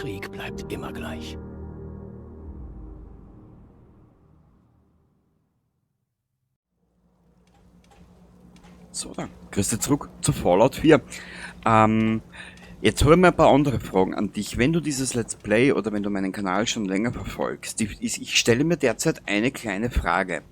Krieg bleibt immer gleich. So, dann grüß dich zurück zu Fallout 4. Jetzt habe ich mal ein paar andere Fragen an dich. Wenn du dieses Let's Play oder wenn du meinen Kanal schon länger verfolgst, ich stelle mir derzeit eine kleine Frage.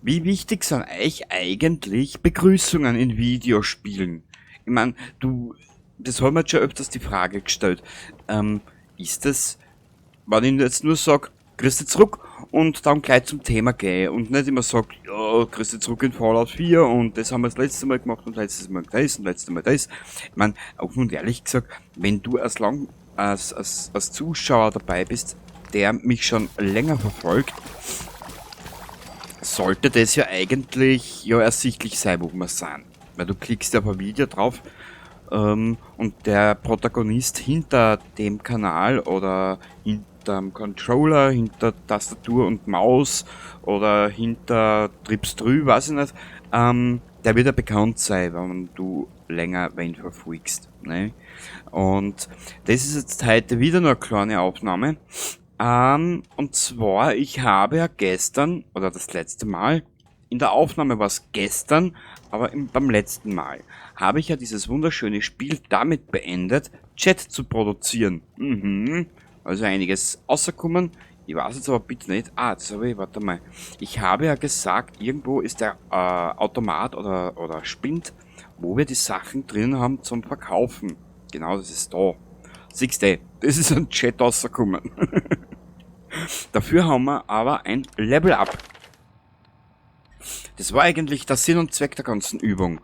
Wie wichtig sind euch eigentlich Begrüßungen in Videospielen? Ich mein, du, das haben wir jetzt schon öfters die Frage gestellt. Ist das, wenn ich jetzt nur sag, grüß dich zurück und dann gleich zum Thema gehe und nicht immer sag, ja, grüß dich zurück in Fallout 4 und das haben wir das letzte Mal gemacht und letztes Mal das und letztes Mal das. Ich mein, offen und ehrlich gesagt, wenn du als Zuschauer dabei bist, der mich schon länger verfolgt, sollte das ja eigentlich ja ersichtlich sein, wo wir sind. Weil du klickst ja auf ein Video drauf und der Protagonist hinter dem Kanal oder hinterm Controller, hinter Tastatur und Maus oder hinter Trips 3, weiß ich nicht, der wird ja bekannt sein, wenn du länger wen verfolgst. Ne? Und das ist jetzt heute wieder nur eine kleine Aufnahme. Und zwar, ich habe ja gestern, oder das letzte Mal, in der Aufnahme war's gestern, aber beim letzten Mal, habe ich ja dieses wunderschöne Spiel damit beendet, Chat zu produzieren. Also einiges rausgekommen. Ich weiß jetzt aber bitte nicht. Ah, das habe ich, warte mal. Ich habe ja gesagt, irgendwo ist der Automat oder Spind, wo wir die Sachen drin haben zum Verkaufen. Genau, das ist da. Siehst du, das ist ein Chat rausgekommen. Dafür haben wir aber ein Level Up. Das war eigentlich der Sinn und Zweck der ganzen Übung.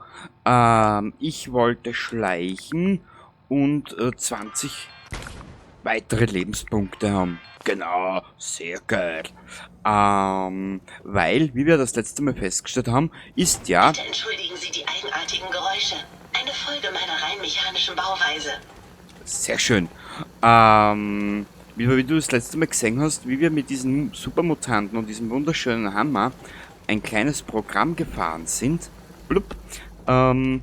Ich wollte schleichen und 20 weitere Lebenspunkte haben. Genau, sehr geil. Weil, wie wir das letzte Mal festgestellt haben, ist ja... Bitte entschuldigen Sie die eigenartigen Geräusche. Eine Folge meiner rein mechanischen Bauweise. Sehr schön. Wie du das letzte Mal gesehen hast, wie wir mit diesen Supermutanten und diesem wunderschönen Hammer ein kleines Programm gefahren sind, blub, hatten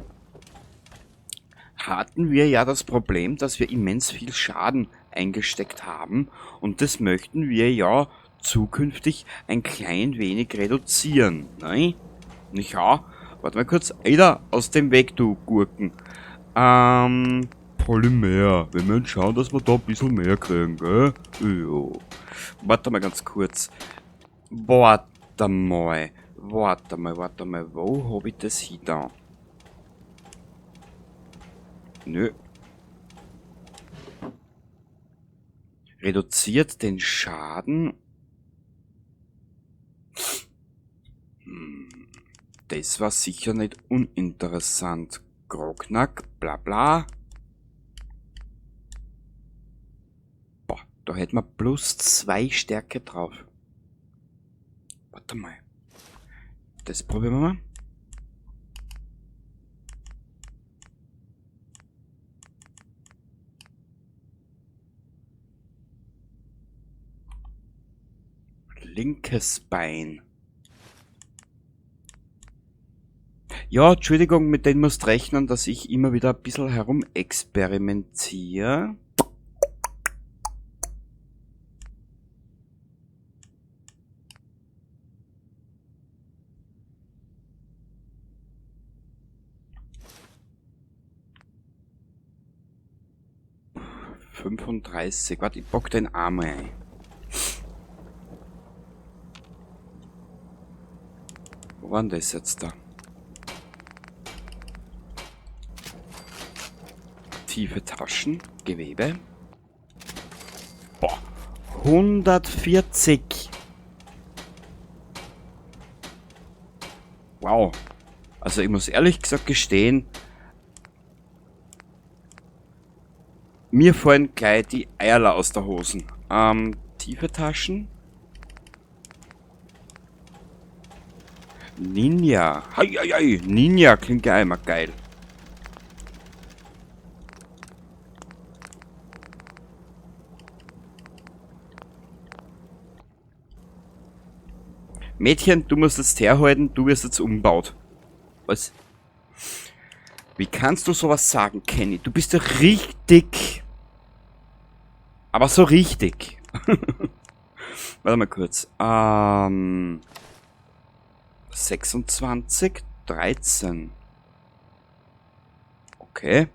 wir ja das Problem, dass wir immens viel Schaden eingesteckt haben und das möchten wir ja zukünftig ein klein wenig reduzieren. Ne? Nicht wahr? Warte mal kurz. Alter, aus dem Weg, du Gurken. Polymer. Wir müssen schauen, dass wir da ein bisschen mehr kriegen, gell? Jo. Warte mal ganz kurz. Warte mal. Warte mal, warte mal. Wo hab ich das hier da? Nö. Reduziert den Schaden. Das war sicher nicht uninteressant. Grognak, bla bla. Boah, da hätten wir plus 2 Stärke drauf. Warte mal. Das probieren wir mal. Linkes Bein. Ja, Entschuldigung, mit denen musst du rechnen, dass ich immer wieder ein bisschen herumexperimentiere. 35. Warte, ich pack den Arm ein. Wo war denn das jetzt da? Tiefe Taschen, Gewebe. Boah, 140. Wow. Also ich muss ehrlich gesagt gestehen, mir fallen gleich die Eierler aus der Hosen. Tiefe Taschen. Ninja. Hei, hei, hei. Ninja klingt ja immer geil. Mädchen, du musst jetzt herhalten, du wirst jetzt umgebaut. Was? Wie kannst du sowas sagen, Kenny? Du bist ja richtig. Aber so richtig. Warte mal kurz. 26, 13. Okay.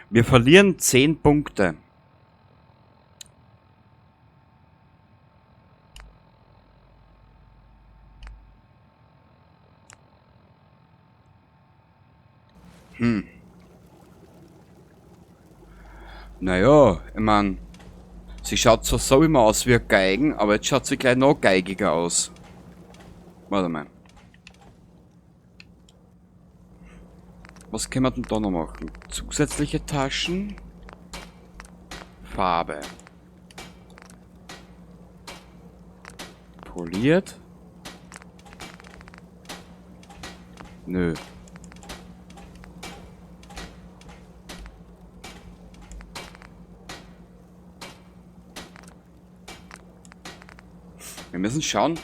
Wir verlieren 10 Punkte. Naja, ich mein, sie schaut zwar so immer aus wie ein Geigen, aber jetzt schaut sie gleich noch geigiger aus. Warte mal. Was können wir denn da noch machen? Zusätzliche Taschen. Farbe. Poliert. Nö. Wir müssen schauen,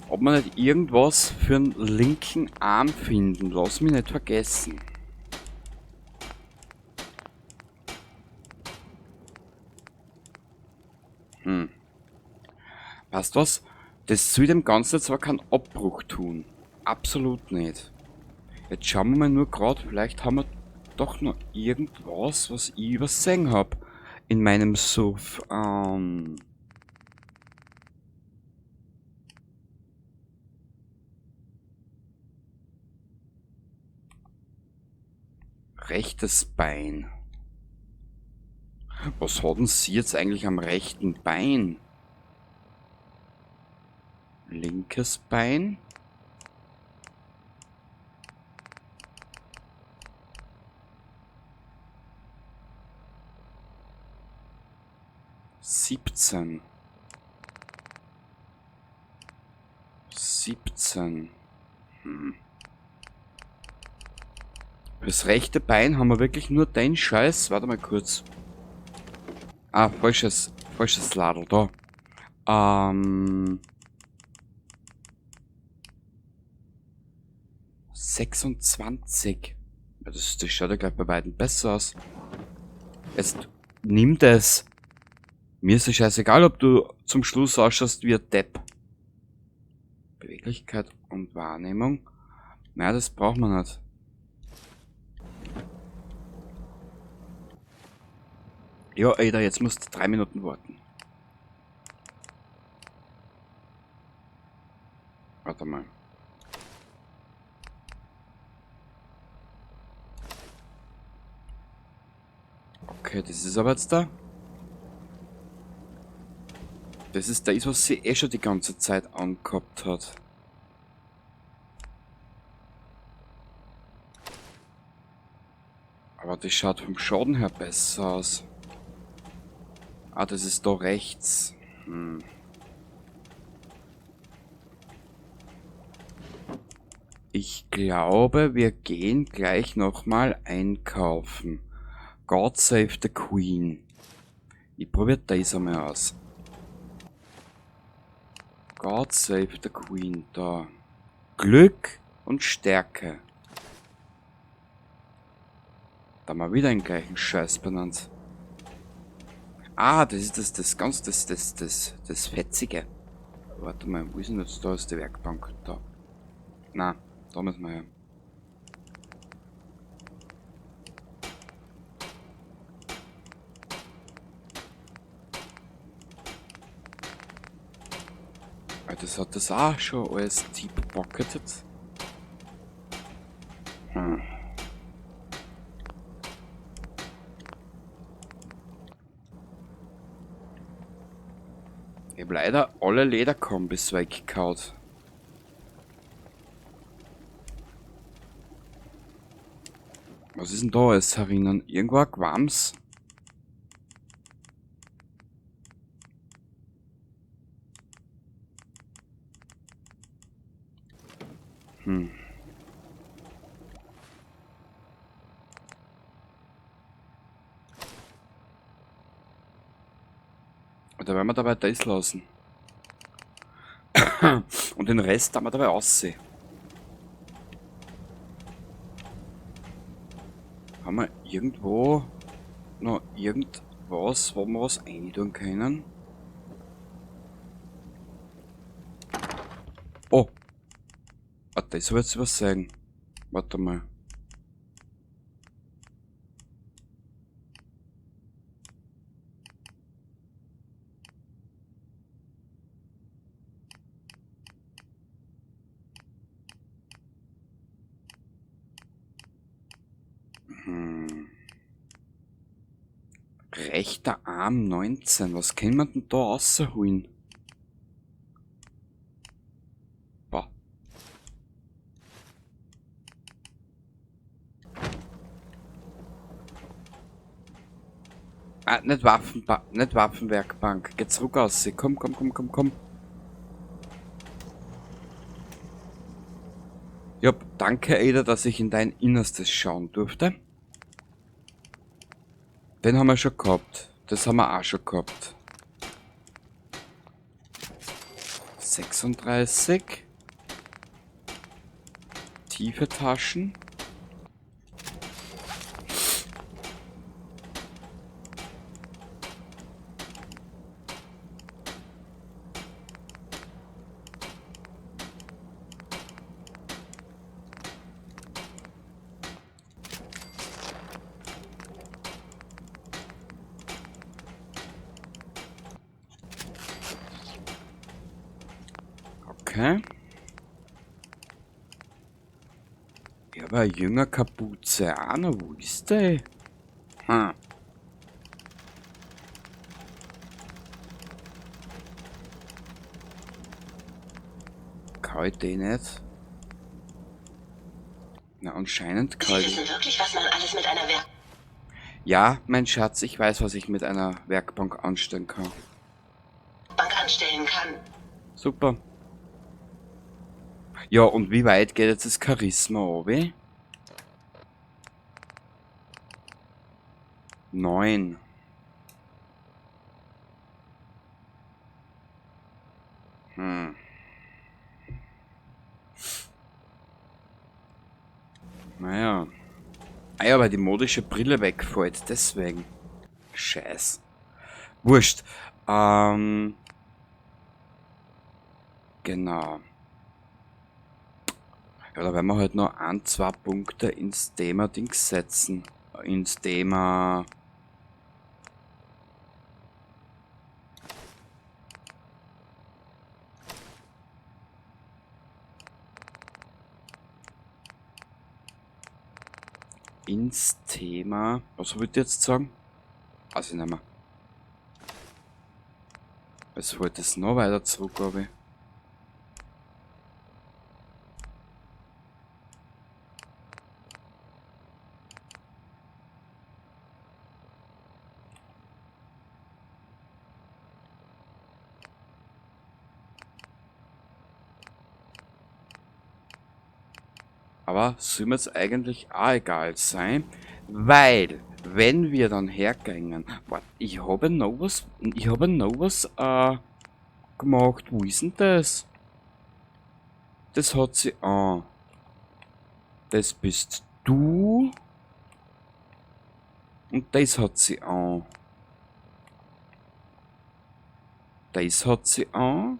ob wir nicht irgendwas für einen linken Arm finden. Lass mich nicht vergessen. Weißt du was? Das soll dem Ganzen zwar keinen Abbruch tun. Absolut nicht. Jetzt schauen wir mal nur grad, vielleicht haben wir doch noch irgendwas, was ich übersehen hab. In meinem Suff. Rechtes Bein. Was hat denn sie jetzt eigentlich am rechten Bein? Linkes Bein? 17. 17. Fürs rechte Bein haben wir wirklich nur den Scheiß. Warte mal kurz. Ah, falsches Ladel da. 26. Ja, das schaut ja gleich bei beiden besser aus. Jetzt nimm das. Mir ist es scheißegal, ob du zum Schluss ausschaust wie ein Depp. Beweglichkeit und Wahrnehmung. Naja, das braucht man nicht. Ja, Ada, jetzt musst du 3 Minuten warten. Warte mal. Okay, das ist aber jetzt da. Das ist das, was sie eh schon die ganze Zeit angehabt hat. Aber das schaut vom Schaden her besser aus. Ah, das ist da rechts. Ich glaube, wir gehen gleich nochmal einkaufen. God save the Queen. Ich probiere das einmal aus. God save the Queen. Da. Glück und Stärke. Da mal wieder den gleichen Scheiß benannt. Ah, das ist das Fetzige. Warte mal, wo ist denn jetzt da? Ist die Werkbank. Da. Na, da müssen wir her. Das hat das auch schon alles deep pocketed. Ich hab leider alle Lederkombis weggehauen. Was ist denn da alles herinnen? Irgendwo ein Quams. Da werden wir dabei das lassen. Und den Rest haben wir dabei aussehen. Haben wir irgendwo noch irgendwas, wo wir was reintun können? Oh! Ah, das soll ich jetzt was sagen. Warte mal. Rechter Arm 19. Was kann man denn da rausholen? Boah. Ah, nicht nicht Waffenwerkbank. Geh zurück raus. Komm, komm, komm, komm, komm. Jupp, danke Ada, dass ich in dein Innerstes schauen durfte. Den haben wir schon gehabt. Das haben wir auch schon gehabt. 36. Tiefe Taschen. Okay. Ja, aber jünger Kapuze auch noch, wo ist der? Hm. Kann ich den nicht? Na, anscheinend kann Sie ich wissen wirklich, was man alles mit einer Werk- Ja, mein Schatz, ich weiß, was ich mit einer Werkbank anstellen kann. Bank anstellen kann. Super. Ja, und wie weit geht jetzt das Charisma, Obi? 9. Naja. Ah ja, weil die modische Brille wegfällt, deswegen. Scheiß. Wurscht. Genau. Ja, da werden wir halt noch 1, 2 Punkte ins Thema Dings setzen. Ins Thema... Ins Thema... Was wollt ihr jetzt sagen? Weiß ich nicht mehr. Es wollte es noch weiter zurück, glaub ich. Aber soll mir jetzt eigentlich auch egal sein, weil, wenn wir dann hergehen, warte, ich habe noch was, ich habe noch was gemacht. Wo ist denn das? Das hat sie an. Das bist du. Und das hat sie an. Das hat sie an.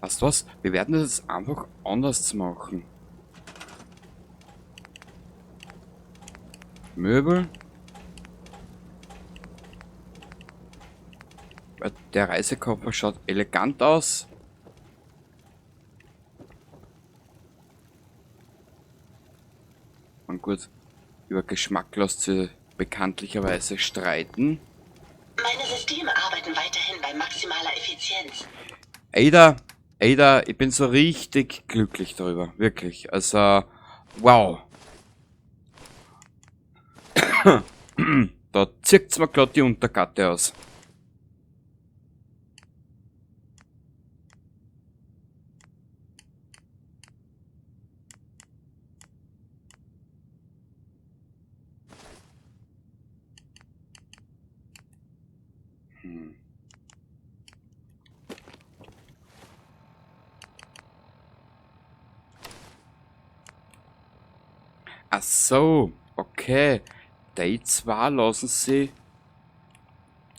Weißt du was? Wir werden das jetzt einfach anders machen. Möbel. Der Reisekoffer schaut elegant aus. Und gut, über Geschmack lässt sich bekanntlicherweise streiten. Meine Systeme arbeiten weiterhin bei maximaler Effizienz. Ada, Ada, ich bin so richtig glücklich darüber. Wirklich. Also, wow. Da zirkt's mir glatt die Untergatte aus. Ach so, okay. Die zwei lassen sie...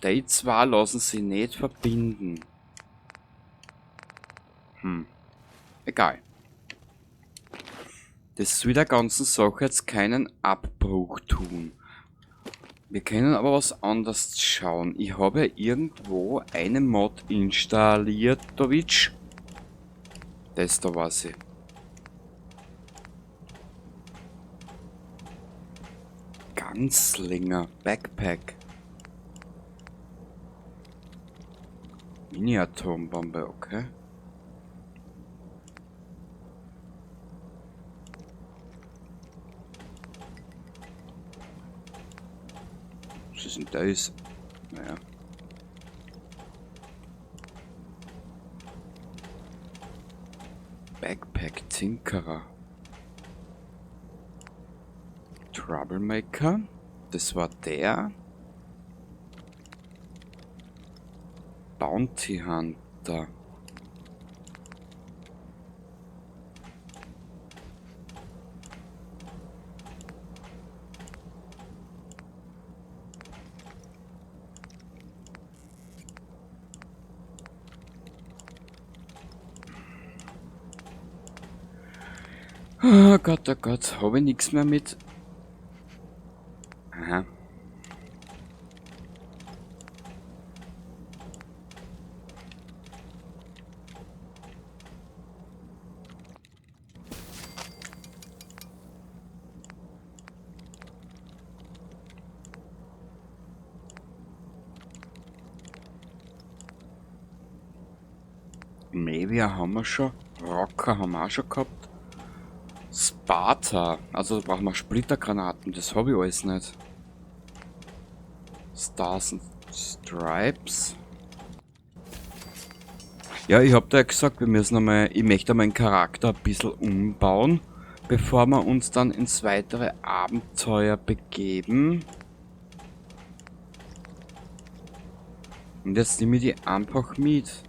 Die zwei lassen sie nicht verbinden. Egal. Das soll der ganzen Sache jetzt keinen Abbruch tun. Wir können aber was anderes schauen. Ich habe ja irgendwo eine Mod installiert, Twitch. Das da war sie. Gunslinger Backpack. Mini-Atombombe, okay. Was ist denn das? Naja. Backpack Tinkerer. Troublemaker. Das war der. Bounty Hunter. Oh Gott, hab ich nix mehr mit. Aha. Mavia haben wir schon, Rocker haben wir auch schon gehabt. Sparta, also da brauchen wir Splittergranaten, das hab ich alles nicht. Stars and Stripes. Ja, ich hab da ja gesagt, wir müssen einmal, ich möchte meinen Charakter ein bisschen umbauen, bevor wir uns dann ins weitere Abenteuer begeben. Und jetzt nehme ich die einfach mit.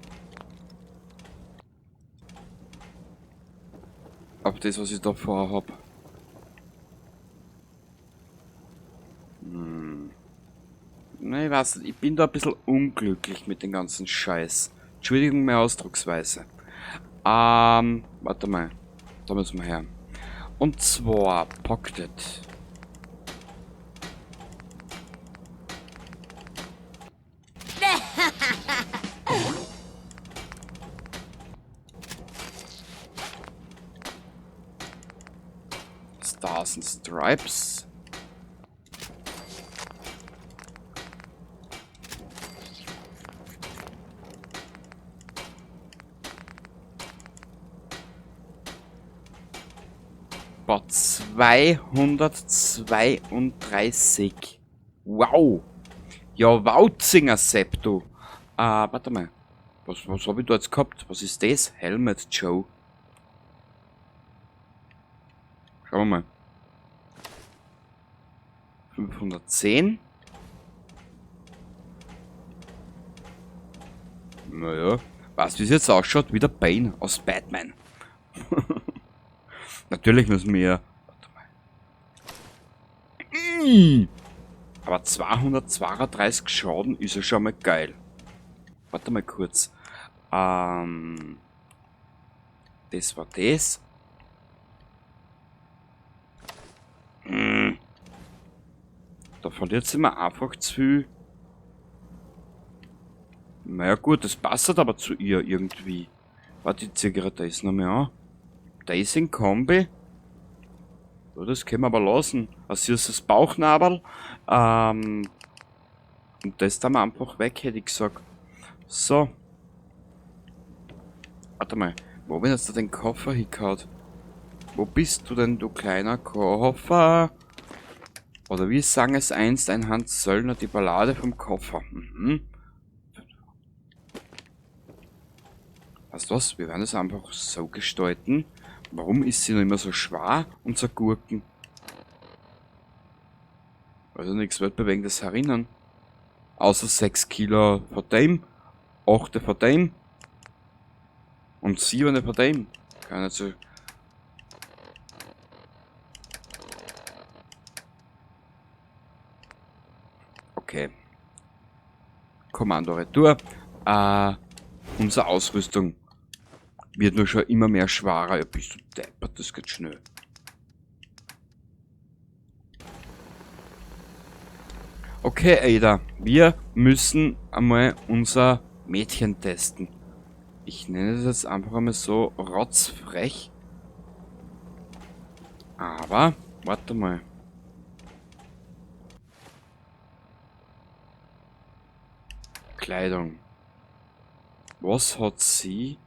Auf das, was ich da vorhab. Na, ich weiß nicht, ich bin da ein bisschen unglücklich mit dem ganzen Scheiß. Entschuldigung, meine Ausdrucksweise. Warte mal. Da müssen wir her. Und zwar Pocket. Stars and Stripes. Boah, 232. Wow. Ja, Wauzinger Sepp, du. Warte mal. Was hab ich da jetzt gehabt? Was ist das? Helmet Joe. Schauen wir mal. 510. Naja. Weißt du, wie es jetzt ausschaut? Wie der Bane aus Batman. Natürlich müssen wir... Warte mal. Aber 232 Schaden ist ja schon mal geil. Warte mal kurz. Das war das. Da verliert sie mir einfach zu viel. Naja gut, das passt halt aber zu ihr irgendwie. Warte, ich zieh gerade das noch mehr an. Das in Kombi. Ja, das können wir aber lassen. Ein süßes Bauchnabel. Und das da wir einfach weg, hätte ich gesagt. So. Warte mal. Wo bin ich jetzt da den Koffer hingehauen? Wo bist du denn, du kleiner Koffer? Oder wie sang es einst ein Hans Söllner, die Ballade vom Koffer? Weißt du was? Wir werden es einfach so gestalten. Warum ist sie noch immer so schwer, unser Gurken? Also nichts Weltbewegendes herinnen. Außer 6 Kilo von dem, 8 von dem und 7 von dem. Kann nicht so. Okay. Kommando Retour. Unsere Ausrüstung wird nur schon immer mehr schwerer. Ja, bist du deppert, das geht schnell. Okay, Ada, wir müssen einmal unser Mädchen testen. Ich nenne das jetzt einfach einmal so rotzfrech. Aber, warte mal. Kleidung. Was hat sie?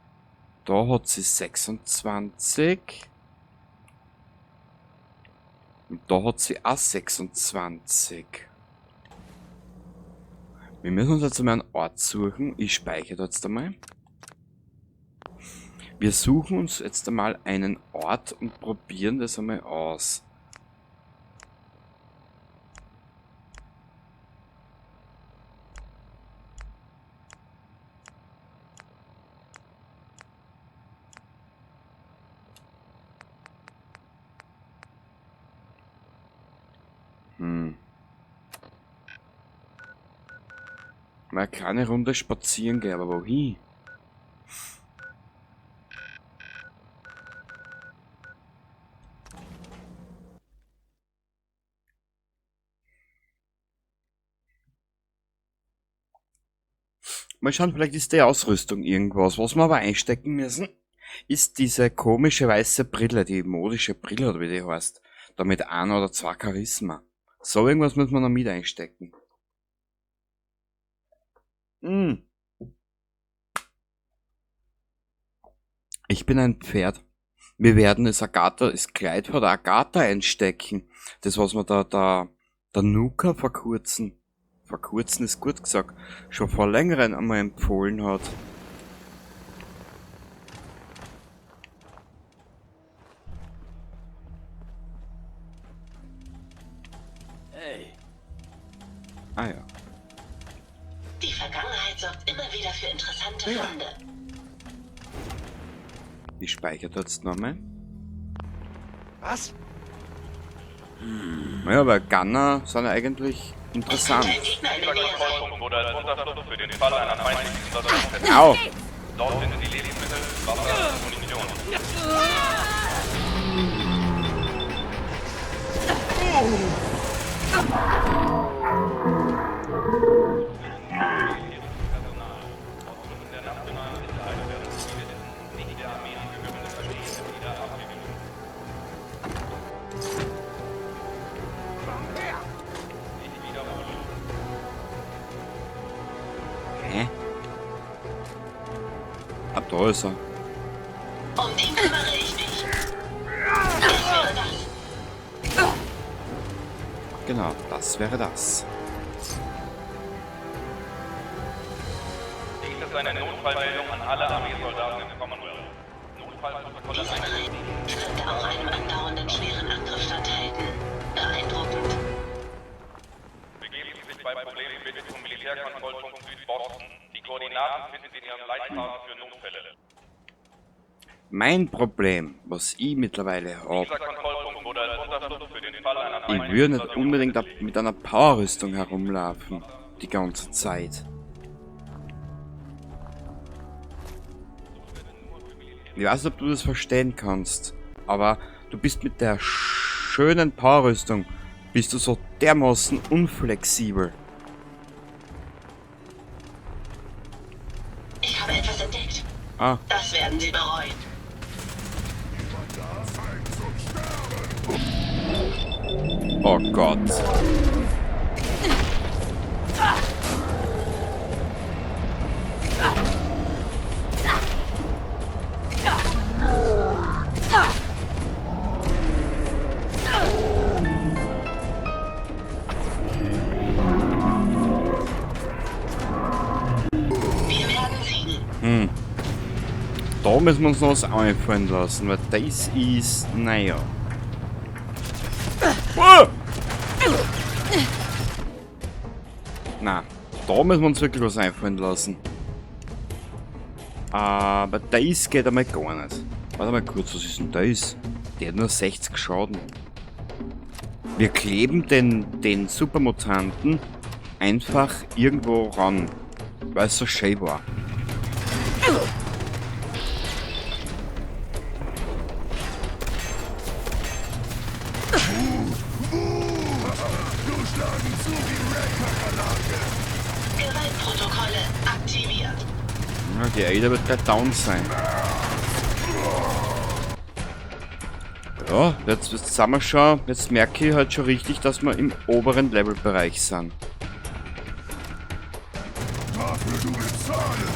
Da hat sie 26. Und da hat sie auch 26. Wir müssen uns jetzt einmal einen Ort suchen. Ich speichere das jetzt einmal. Wir suchen uns jetzt einmal einen Ort und probieren das einmal aus. Mal eine kleine Runde spazieren gehen, aber wohin? Mal schauen, vielleicht ist die Ausrüstung irgendwas. Was wir aber einstecken müssen, ist diese komische weiße Brille, die modische Brille oder wie die heißt. Da mit 1 oder 2 Charisma. So irgendwas müssen wir noch mit einstecken. Ich bin ein Pferd. Wir werden das Agatha, das Kleid von der Agatha einstecken. Das, was wir da, der Nuka vor kurzem, vor kurzem ist gut gesagt, schon vor längerem einmal empfohlen hat. Hey. Ah ja. Die Vergangenheit sorgt immer wieder für interessante Funde. Ich speichere jetzt nochmal. Was? Naja, aber Gunner sind ja eigentlich interessant. Ein Gegner in der Nähe sein. Kontrollpunkt wurde als Unterflucht für den Fall einer feindlichen Invasion festgestellt. Au! Dort finden Sie Lebensmittel, Wasser und Munition. Hä? Ah, da ist er. Um den kümmere ich mich. Das wäre das. Genau, das wäre das. Dies ist eine Notfallmeldung an alle Armeesoldaten im Commonwealth. Notfallprotokolle Diese eingeschrieben. Bereich könnte auch einem andauernden schweren Angriff standhalten. Beeindruckend. Begeben Sie sich bei Problemen bitte zum Militärkontrollpunkt Südboston. Die Koordinaten finden Sie in Ihrem Leitfaden für Notfälle. Mein Problem, was ich mittlerweile hab, Dieser Kontrollpunkt wurde als Unterflucht für den Fall einer ich würde nicht unbedingt mit einer Powerrüstung herumlaufen, die ganze Zeit. Ich weiß nicht, ob du das verstehen kannst, aber du bist mit der schönen Powerrüstung, bist du so dermaßen unflexibel. Ich habe etwas entdeckt. Ah. Das werden Sie bereuen. Oh Gott. Wir werden siegen. Da müssen wir uns noch was einfallen lassen, weil das ist, naja. Oh! Na, da müssen wir uns wirklich was einfallen lassen. Aber das geht einmal gar nicht. Warte mal kurz, was ist denn das? Der hat nur 60 Schaden. Wir kleben den Supermutanten einfach irgendwo ran, weil es so schön war. Gewaltprotokolle aktiviert. Ja, die Ada wird gleich down sein. Ja, jetzt sind wir schon, jetzt merke ich halt schon richtig, dass wir im oberen Levelbereich sind. Dafür du bezahlen.